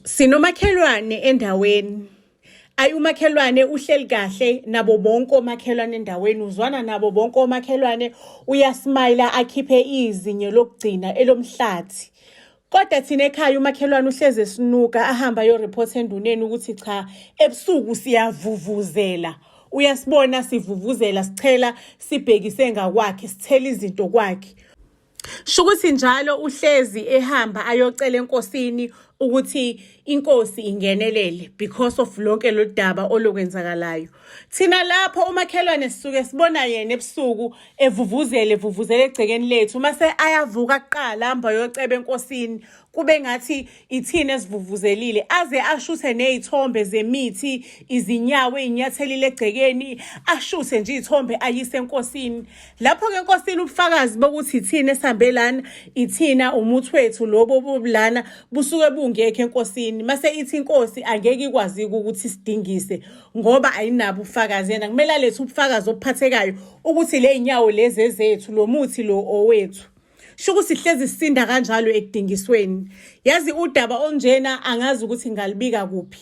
Sinomakhelwane endaweni. Ayi umakhelwane uhleli kahle nabo bonke omakhelwane endaweni, uzwana nabo bonke omakhelwane, uyasmayila akhiphe izinyo lokugcina elomhlathi. Kodwa thina ekhaya umakhelwane uhlezi esinuka ahambe ayoripotha enduneni ukuthi cha ebusuku siyavuvuzela. Uyasibona sivuvuzela sichela sibhekise ngakwakhe sithela izinto kwakhe. Shukuthi njalo uhlezi ehamba ayocela enkosini ukuthi inkosi ingenelele because of lonke lolu daba olokwenzakalayo. Thina lapho umakhelwane sisuke sibona yena ebusuku evuvuzele evuvuzele egcekeni lethu mase ayavuka kuqala ahamba ayoceba enkosini kube ngathi ithina esivuvuzelile aze ashuthe nezithombe zemithi izinyawo ezinyathelile egcekeni ashuthe nje izithombe ayise enkosini lapho ke enkosini ubufakazi bokuthi ithina esihambe lana ithina umuthi wethu lobo bobulana busuke bungekho enkosini mase ithi inkosi angeke ikwazi ukuthi sidingise ngoba ayinabo ubufakazi yena kumele alethe ubufakazi obuphathekayo ukuthi le zinyawo lezi ezethu lo muthi lo owethu Shukuthi sihlezi sisinda kanjalo ekudingisweni. Yazi udaba olunjena angazi ukuthi ngalibika kuphi.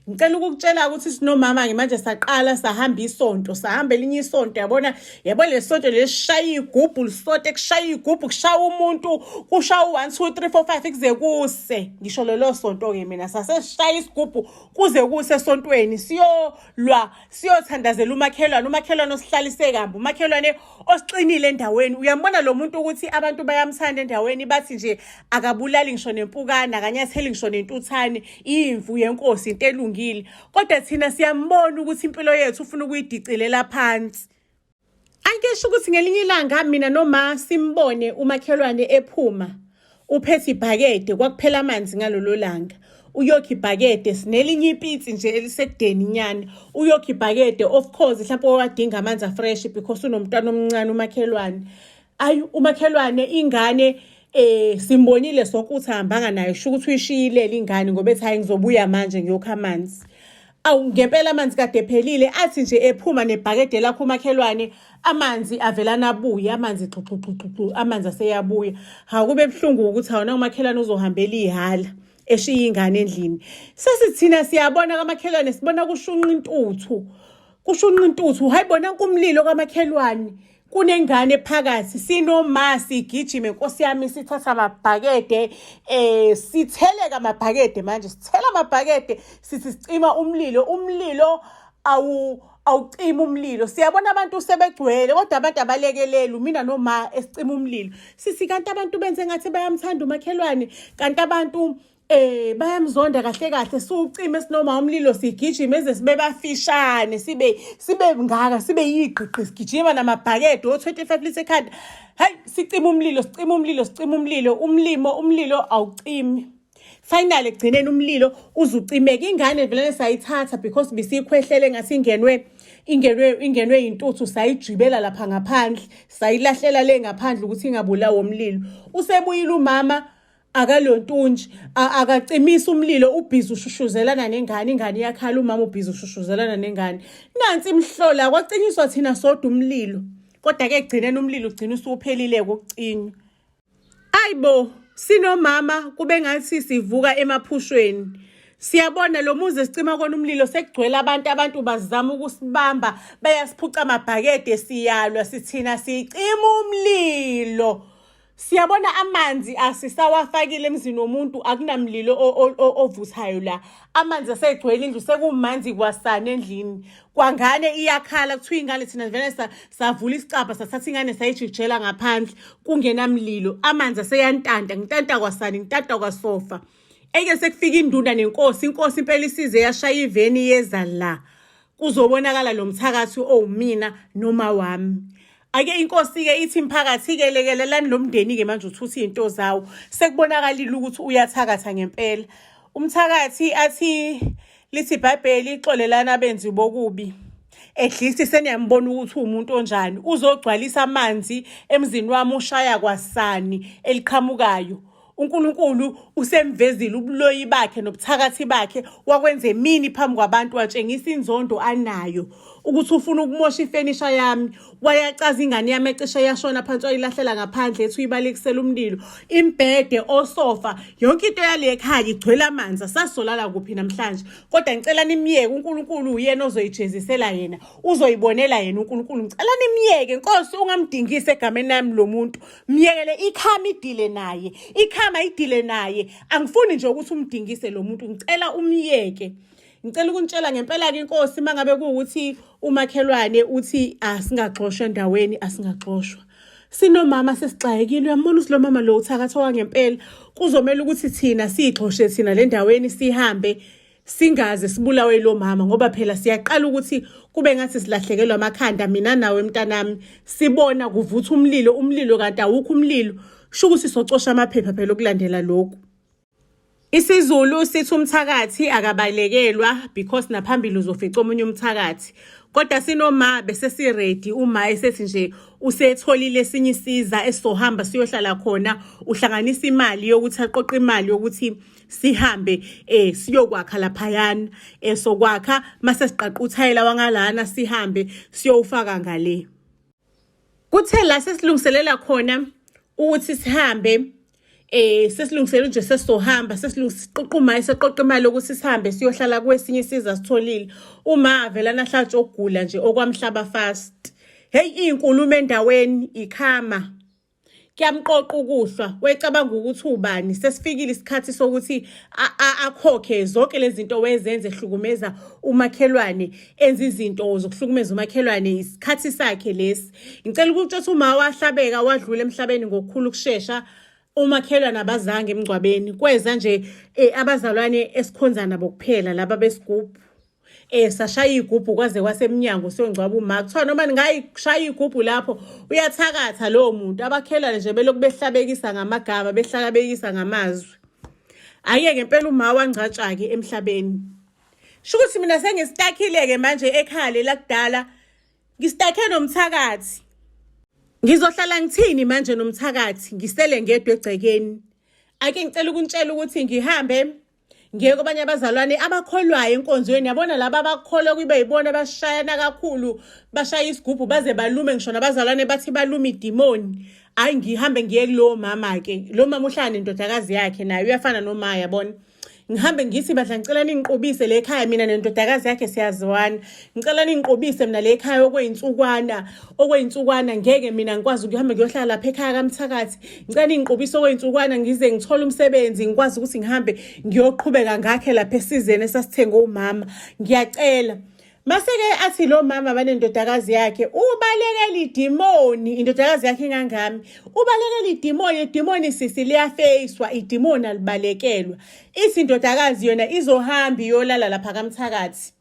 Ngicela ukukutshela ukuthi sinomama ke manje saqala sahamba isonto, sahamba elinye isonto yabona, yabo lesonto leshaya igubhu lisote kushaya igubhu kushaya umuntu, kushaya u1 2 3 4 5 kuze kuse. Ngisho lelo sonto ke mina saseshaya isigubhu kuze kuse esontweni siyolwa siyothandazela umakhelwane, umakhelwane osihlalise kambi, umakhelwane osixinile endaweni uyambona lo muntu ukuthi abantu bayamthanda endaweni bathi nje akabulali ngisho nempukane akanyatheli ngisho nentuthane imvu yenkosi into elungile kodwa thina siyambona ukuthi impilo yethu ufuna ukuyidicilela phansi Angisho ukuthi ngelinye ilanga mina noma simbone umakhelwane ephuma uphethe ibhakede kwakuphela amanzi ngalolo langa uyokha ibhakede sinelinye ipitsi nje elisekudeni nyana uyokha ibhakede of course mhlawumbe owadinga amanzi afresh because unomntwana omncane umakhelwane ayi umakhelwane ingane eh simbonile sonke ukuthi ahambanga nayo sho ukuthi uyishiyilele ingane ngoba ethi hayi ngizobuya manje ngiyokha amanzi Awu ngempela amanzi kade ephelile athi nje ephuma nebhakede lakho umakhelwane amanzi avelana abuye amanzi xhuxhuxhuxhu amanzi aseyabuya hawu kube buhlungu ukuthi awuna umakhelwane uzohambela ihala eshiya ingane endlini sesithina siyabona kamakhelwane sibona kushunqa intuthu kushunqa intuthu hayi bona kumlilo kamakhelwane kunengane phakathi sinoma sigijime nkosi yami sithatha amabhakede eh sitheleka amabhakede manje sithela amabhakede sithi sicima umlilo umlilo awu awucima umlilo siyabona abantu sebegcwele kodwa abantu abalekeleli mina noma esicima umlilo sisi kanti abantu benze ngathi bayamthanda umakhelwane kanti abantu Eh bayamzonda kahle kahle sucime sinoma umlilo sigijime eze sibe bafishane sibe sibe ngaka sibe yigqigqi sigijima namabhakede o 25 lithe ekhanda hayi sicima umlilo sicima umlilo sicima umlilo umlimo umlilo awucimi finally ekugcineni umlilo uzucimeka ingane vele sayithatha because bisikhwehlele ngathi ingenwe ingenwe ingenwe intuthu sayijibela lapha ngaphandle sayilahlela le ngaphandle ukuthi ingabulawa umlilo usebuyile umama akalontunji akacimisi umlilo ubhizi ushushuzelana nengane ingane iyakhala umama ubhizi ushushuzelana nengane nansi imhlola kwacinyiswa thina sodwa umlilo kodwa ke egcineni umlilo ugcina usuphelile ukucinywa ayibo sinomama kube ngathi sivuka emaphushweni siyabona lo muzi esicima kona umlilo sekugcwele abantu abantu bazama ukusibamba bayasiphuca amabhakede siyalwa sithina sicima umlilo Siyabona amanzi asisawafakile emzini womuntu akunamlilo ovuthayo la. Amanzi asegcwele indlu sekumanzi kwasana endlini. Kwangane iyakhala kuthiwa ingane thina vele savula isicabha sathatha ingane sayijijela ngaphandle kungenamlilo. Amanzi aseyantanta ngintanta kwasani ngintanta kwasofa. Eke sekufika induna nenkosi inkosi impela isize yashaya iveni yeza la. Kuzobonakala lo mthakathi owumina noma wami. Ake inkosi-ke ithi imphakathi-ke lekelelani lo mndeni-ke manje uthutha iy'nto zawo. Sekubonakalile ukuthi uyathakatha ngempela. Umthakathi athi lithi iBhayibheli xolelani abenzi bokubi. At least seniyambona ukuthi uwumuntu onjani. Uzogcwalisa amanzi emzini wami ushaya kwasani eliqhamukayo. uNkulunkulu usemvezile ubuloyi bakhe nobuthakathi bakhe wakwenza emini phambi kwabantu watshengisa inzondo anayo ukuthi ufuna ukumosha ifenisha yami wayacaza ingane yami ecishe yashona phansi wayilahlela ngaphandle ethi uyibalekisela umlilo imbhede osofa yonke into yale ekhaya igcwele amanzi asasolala kuphi namhlanje kodwa ngicela nimyeke uNkulunkulu uyena ozoyijezisela yena uzoyibonela yena uNkulunkulu ngicela nimyeke nkosi ungamdingisi egameni lami lo muntu myekele ikhama idile naye ikhama idile naye angifuni nje ukuthi umdingise lo muntu ngicela umyeke ngicela ukunitshela ngempela-ke inkosi uma ngabe kuwukuthi umakhelwane uthi asingaxoshwa endaweni asingaxoshwa sinomama sesixakekile uyambona ukuthi lo mama lo uthakatha wangempela kuzomela ukuthi thina siyixoshe thina le ndaweni sihambe singaze sibulawe lo mama ngoba phela siyaqala ukuthi kube ngathi silahlekelwa amakhanda mina nawe mntanami sibona kuvutha umlilo umlilo kanti awukho umlilo sho ukuthi socosha amaphepha phela okulandela lokhu isiZulu sithi umthakathi akabalekelwa because naphambili uzofica omunye umthakathi kodwa sinoma bese siready uma esethi nje usetholile esinye isiza esizohamba siyohlala khona uhlanganisa imali yokuthi aqoqe imali yokuthi sihambe eh siyokwakha laphayana eh sokwakha mase siqaqa uthayela wangalana sihambe siyowufaka ngale kuthe la sesilungiselela khona ukuthi sihambe eh sesilungiselela nje sesizohamba sesilungiqoqa iseqoqa imali ukuthi sihambe siyohlala kwesinye isiza sitholile uma avela nahlatshwa okugula nje okwamhlaba fast hey izinkulumo endaweni ikhama kuyamqoqa ukuhlwa wecabanga ukuthi ubani sesifikile isikhathi sokuthi akhokhe zonke lezi zinto wezenze ehlukumeza umakhelwane enza izinto zokuhlukumeza umakhelwane isikhathi sakhe lesi ngicela ukutshela ukuthi uma wahlabeka wadlula emhlabeni ngokukhulu ukushesha umakhelwane abazange emngcwabeni kweza nje eh, abazalwane esikhonza nabo kuphela laba besigubhu eh sashaya igubhu kwaze kwasemnyango siyongcwaba uma kuthiwa noma ningayishaya igubhu lapho uyathakatha lowo muntu abakhelwane nje belokhu behlabekisa ngamagama behlabekisa ngamazwi ake ngempela uma wangcatsha-ke emhlabeni sho ukuthi mina sengisitakhile-ke manje ekhaya lela kudala ngistakhe nomthakathi ngizohlala ngithini manje nomthakathi ngisele ngedwa egcekeni ake ngicela ukuntshela ukuthi ngihambe ngiye kwabanye abazalwane abakholwayo enkonzweni yabona laba abakholwa kube yibona abashayana kakhulu bashaya isigubhu baze balume ngisho nabazalwane bathi balume idimoni hayi ngihambe ngiye kulowo mama-ke lo mama uhlala nendodakazi yakhe naye uyafana noma yabona ngihambe ngithi badla ngicela ningiqobise le ekhaya mina nendodakazi yakhe siyazwana ngicela ningiqobise mina le ekhaya okwey'nsukwana okwey'nsukwana ngeke mina ngikwazi ukuhamba ngiyohlala lapha ekhaya kamthakathi ngicela ningiqobise okwey'nsukwana ngize ngithole umsebenzi ngikwazi ukuthi ngihambe ngiyoqhubeka ngakhe lapha esizeni esasithenge umama ngiyacela Maseke athi lo mama banendodakazi yakhe ubalekela idimoni indodakazi yakhe ingangami ubalekela idimoni idimoni sisi liyafeyiswa idimoni alibalekelwa ithi indodakazi yona izohamba iyolala lapha kamthakathi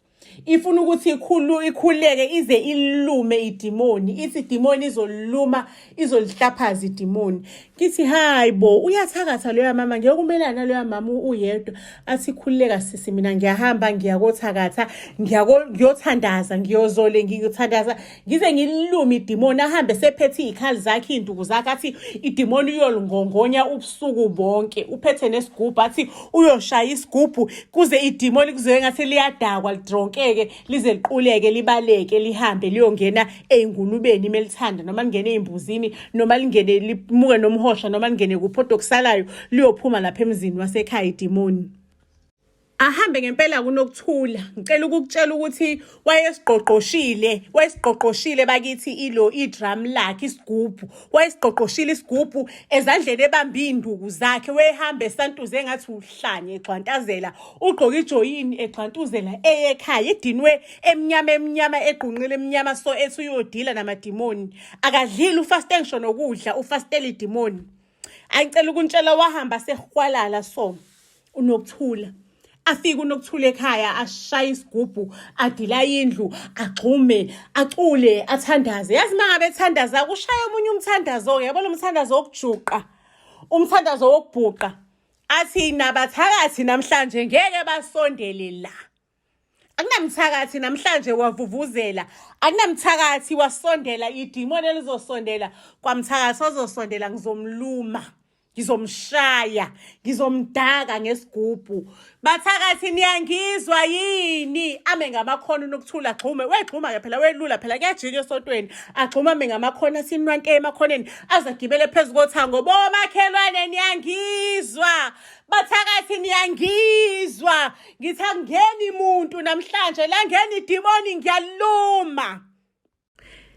ifuna ukuthi ikhulu ikhuleke ize ilume idimoni ithi idimoni izoluma izolihlaphaza idimoni ngithi hayi bo uyathakatha loya mama ngeke umelana naloya mama uyedwa athi khululeka sisi mina ngiyahamba ngiyakothakatha ngiyothandaza ngiyozole ngiyothandaza ngize ngililume idimoni ahambe sephethe iy'khali zakhe iy'nduku zakhe athi idimoni uyolingongonya ubusuku bonke uphethe nesigubhu athi uyoshaya isigubhu kuze idimoni kuze ngathi liyadakwa lidronkeke lize liquleke libaleke lihambe liyongena ey'ngulubeni melithanda noma lingene ey'mbuzini noma lingene limuke nomhosha noma lingene kuphi kodwa okusalayo liyophuma lapha emzini wasekhaya idimoni ahambe ngempela kunokuthula ngicela ukukutshela ukuthi wayesigqogqoshile wayesigqogqoshile bakithi ilo idrum lakhe isigubhu wayesigqogqoshile isigubhu ezandleni ebamba iy'nduku zakhe wehamba esantuze engathi uhlanye egxwantazela ugqoke ijoyini egxantuzela eye ekhaya edinwe emnyama emnyama egqunqile emnyama so ethi uyodila namadimoni akadlile ufaste ngisho nokudla ufastela idimoni ayicela ukuntshela wahamba sehwalala so unokuthula afike unokuthula ekhaya ashaye isigubhu adila indlu agxume acule athandaze yazi uma ngabe ethandaza kushaya omunye umthandazo-ke yabona umthandazo wokujuqa umthandazo wokubhuqa athi nabathakathi namhlanje ngeke basondele la akunamthakathi namhlanje wavuvuzela akunamthakathi wasondela idimoni elizosondela kwamthakathi ozosondela ngizomluma. Ngizomshaya, ngizomdaka ngesigubhu. Bathakathi niyangizwa yini? Ame ngamakhona uNokuthula agxume. Wegxuma-ke phela welula phela kuyajika esontweni. Agxuma ame ngamakhona sinwante emakhoneni aze agibele phezu kothango. Bomakhelwane niyangizwa. Bathakathi niyangizwa. Ngithi akungeni muntu namhlanje la ngena idimoni ngiyaluma.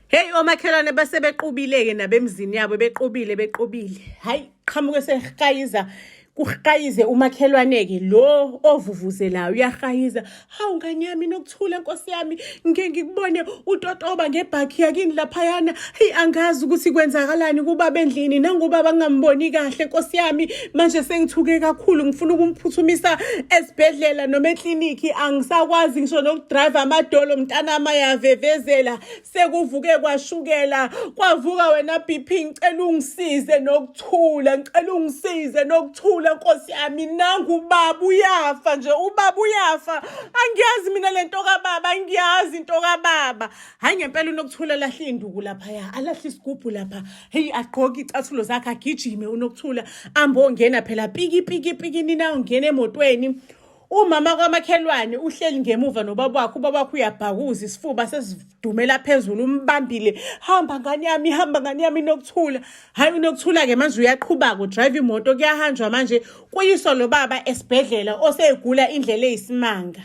Hey omakhelwane base bequbile-ke nabemzini yabo bequbile bequbile. Hayi qhamuke sehayiza kuhayize umakhelwane-ke lo ovuvuzelayo uyahayiza. Hawu ngane yami nokuthula nkosi yami ngike ngikubone utotoba ngebhakhi yakini laphayana. Hey angazi ukuthi kwenzakalani kubaba endlini nangubaba ngingamboni kahle nkosi yami manje sengithuke kakhulu ngifuna ukumphuthumisa esibhedlela noma eklinikhi angisakwazi ngisho nokudrayiva amadolo mntanami ayavevezela sekuvuke kwashukela kwavuka wena BP ngicela ungisize nokuthula ngicela ungisize nokuthula nkosi yami nangu ubaba uyafa nje ubaba uyafa angiyazi mina lento kababa angiyazi into kababa hayi ngempela unokuthula lahle induku laphaya alahle isigubhu lapha heyi agqoke icathulo zakhe agijime unokuthula ambongena phela piki piki piki nina ungena emotweni umama kwamakhelwane uhleli ngemuva nobaba wakhe ubaba wakhe uyabhakuza isifuba sesidumela phezulu umbambile hamba ngane yami hamba ngane yami inokuthula hhayi unokuthula-ke manje uyaqhubaka udrayive imoto kuyahanjwa manje kuyiswa lo baba esibhedlela osegula indlela eyisimanga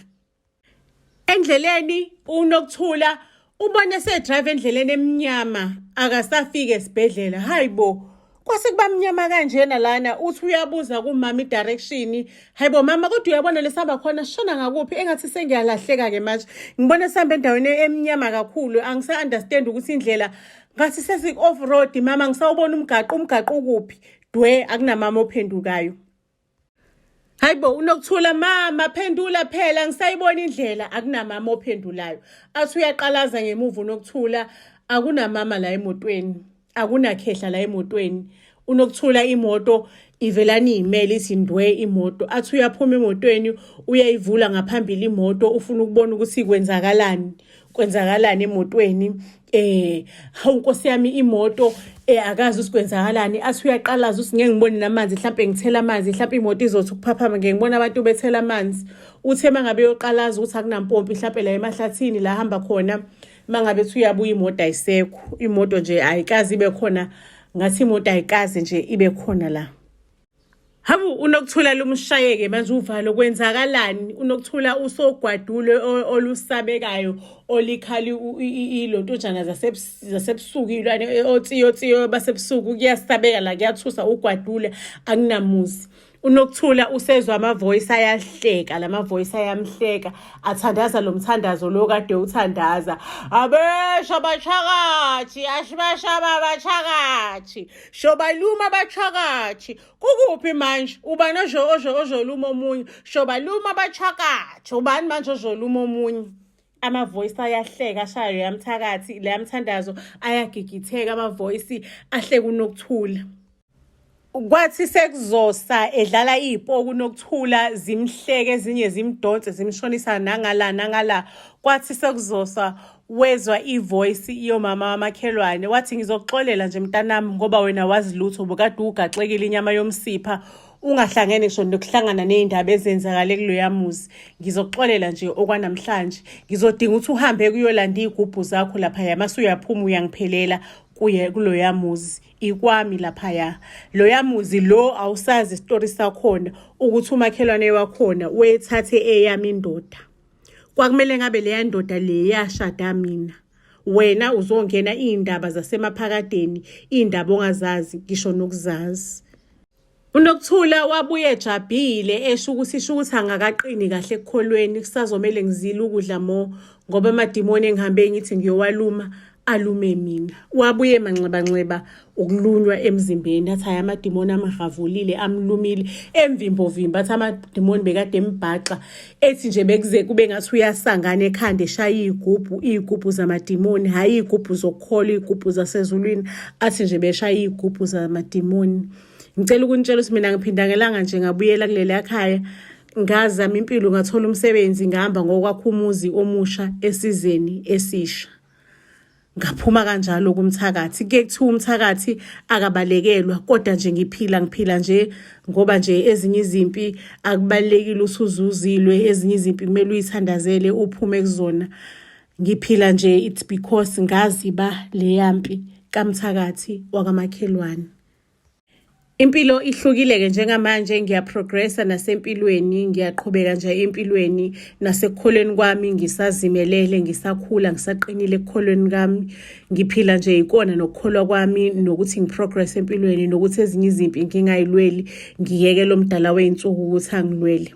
Endleleni uNokuthula ubone sedrive endleleni emnyama akasafike esibhedlela. Hayi bo. Kwase kuba mnyama kanjena lana uthi uyabuza kumama i-direction. Hayi bo mama kodwa uyabona lesihamba khona sishona ngakuphi engathi sengiyalahleka ke manje. Ngibona sihamba endaweni emnyama kakhulu angisa understand ukuthi indlela ngathi sesi off road mama ngisawubona umgaqo umgaqo ukuphi. Dwe akunamama ophendukayo. Hayibo uNokuthula mama phendula phela ngisayibona indlela akunamama ophendulayo. Athi uyaqalaza ngemuva uNokuthula akunamama la emotweni akunakhehla la emotweni. UNokuthula imoto ivelani imele ithi ndwe imoto athi uyaphuma emotweni uyayivula ngaphambili imoto ufuna ukubona ukuthi kwenzakalani. Kwenzakalani emotweni eh hawu nkosi yami imoto eh akazi ukuthi kwenzakalani athi uyaqalaza ukuthi ngeke ngibone namanzi mhlawumbe ngithela amanzi mhlawumbe imoto izothi ukuphaphama ngeke ngibone abantu bethela amanzi uthe mangabe uyoqalaza ukuthi akunampompi mhlawumbe la emahlathini la hamba khona mangabe ethi uyabuya imoto ayisekho imoto nje ayikaze ibe khona ngathi imoto ayikaze nje ibe khona la Hawu uNokuthula lumshayeke manje uvalo kwenzakalani uNokuthula usogwadule olusabekayo olikhali ilontujana zasebusuku ilwane otsiyo tsiyo basebusuku kuyasabeka la kuyathusa ugwadule akunamuzi uNokuthula usezwa ama-voice ayahleka la ma-voice ayamhleka athandaza lo mthandazo lo kade uthandaza abesha abathakathi ashibashaba abathakathi Shobaluma abathakathi. Kukuphi manje? Ubani ojo ojo ozoluma omunye? Shobaluma abathakathi. Ubani manje ozoluma omunye? Ama-voice ayahleka ashayo yamthakathi leya mthandazo ayagigitheka ama-voice ahleka uNokuthula. Kwathi sekuzosa edlala iy'poku uNokuthula zimhleke ezinye zimdonse zimshonisa nangala nangala. Kwathi sekuzosa wezwa ivoice yomama wamakhelwane wathi ngizokuxolela nje mntanami ngoba wena wazi lutho bukade ugaxekile inyama yomsipha ungahlangene ngisho nokuhlangana ney'ndaba ezenzakale kuloya muzi ngizokuxolela nje okwanamhlanje ngizodinga ukuthi uhambe kuyolanda iy'gubhu zakho laphaya mase uyaphuma uyangiphelela kuye kuloya muzi ikwami laphaya loya muzi lo awusazi isitori sakhona ukuthi umakhelwane wakhona wethathe eyami indoda Kwakumele ngabe leya ndoda le yashada mina. Wena uzongena iy'ndaba zasemaphakadeni, iy'ndaba ongazazi ngisho nokuzazi. UNokuthula wabuye ejabhile esho ukuthi sho ukuthi angakaqini kahle ekukholweni kusazomele ngizile ukudla mo ngoba amadimoni engihambe ngithi ngiyowaluma alume mina wabuye manxebanxeba ukulunywa emzimbeni athi hayi amadimoni amhavulile amlumile emvimbovimba athi amadimoni bekade embhaxa ethi nje bekuze kube ngathi uyasangana ekhanda eshaya iy'gubhu iy'gubhu zamadimoni hhayi iy'gubhu zokukholwa iy'gubhu zasezulwini athi nje beshaya iy'gubhu zamadimoni ngicela ukunitshela ukuthi mina ngiphindangelanga nje ngabuyela kuleliya khaya ngazama impilo ngathola umsebenzi ngihamba ngokwakha umuzi omusha esizeni esisha. Ngaphuma kanjalo kumthakathi. Kuye kuthiwa umthakathi akabalekelwa kodwa nje ngiphila ngiphila nje ngoba nje ezinye izimpi akubalulekile ukuthi uzuzilwe, ezinye izimpi kumele uyithandazele uphume kuzona. Ngiphila nje it's because ngaziba leya mpi kamthakathi wakamakhelwane. Impilo ihlukile-ke njengamanje ngiyaprogressa nasempilweni ngiyaqhubeka nje empilweni nasekukholweni kwami ngisazimelele ngisakhula ngisaqinile ekukholweni kwami ngiphila nje ikona nokukholwa kwami nokuthi ngiprogress empilweni nokuthi ezinye izimpi ngingayilweli ngiyeke lo mdala wey'nsuku ukuthi angilwele.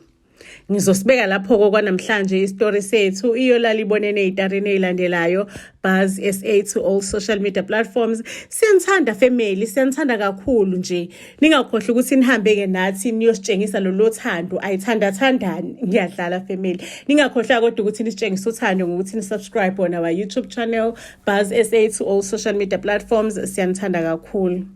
Ngizosibeka lapho-ko kwanamhlanje isitori sethu iyolala ibonene ey'tarini ey'landelayo Buzz SA to all social media platforms. Siyanithanda family, siyanithanda kakhulu nje. Ningakhohlwa ukuthi nihambe-ke nathi niyositshengisa lolo thando ayithandathandani. Ngiyadlala family. Ningakhohlwa kodwa ukuthi nisitshengise uthando ngokuthi ni-subscribe on our YouTube channel Buzz SA to all social media platforms. Siyanithanda kakhulu.